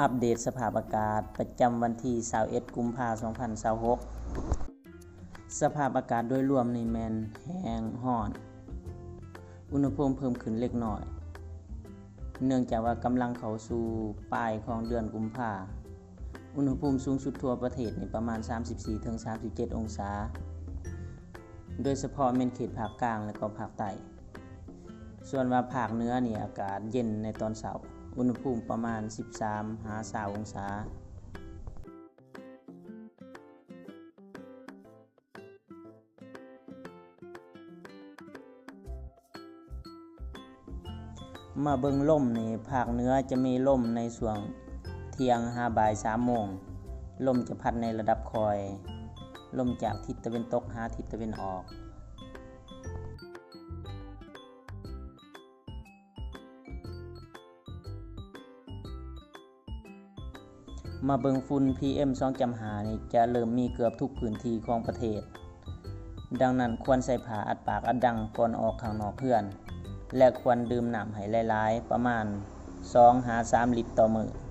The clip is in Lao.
ອັບເດດສະພາບອາກາດປະຈຳວັນທີຊາວເອັດ ກຸມພາ ສອງພັນຊາວຫົກ. ສະພາບອາກາດໂດຍລວມນີ້ແມ່ນແຫ້ງຮ້ອນ, ອຸນຫະພູມເພີ່ມຂຶ້ນເລັກນ້ອຍ ເນື່ອງຈາກວ່າກຳລັງເຂົ້າສູ່ປາຍຂອງເດືອນກຸມພາ. ອຸນຫະພູມສູງສຸດທົ່ວປະເທດນີ້ປະມານສາມສິບສີ່ເຖິງສາມສິບເຈັດອົງສາ, ໂດຍສະເພາະແມ່ນເຂດພາກກາງ ແລະ ກໍພາກໃຕ້. ສ່ວນວ່າພາກເໜືອນີ້ອາກາດເຢັນໃນຕອນເຊົ້າ, ອຸນຫະພູມປະມານສິບສາມຫາຊາວອົງສາ. ມາເບິ່ງລົມນີ້, ພາກເໜືອຈະມີລົມໃນຊ່ວງທ່ຽງຫາບ່າຍສາມໂມງ. ລົມຈະພັດໃນລະດັບຄ່ອຍ, ລົມຈາກທິດຕາເວັນຕົກຫາທິດຕາເວັນອອກ. ມາເບິ່ງຝຸ່ນ ພີເອັມ ສອງຈຸດຫ້າ ນີ້ຈະເລີ່ມມີເກືອບທຸກພື້ນທີ່ຂອງປະເທດ. ດັ່ງນັ້ນ, ຄວນໃສ່ຜ້າອັດປາກອັດດັງກ່ອນອອກຂ້າງນອກເຮືອນ ແລະ ຄວນດື່ມນ້ຳໃຫ້ຫຼາຍໆ, ປະມານສອງຫາສາມລິດຕໍ່ມື້.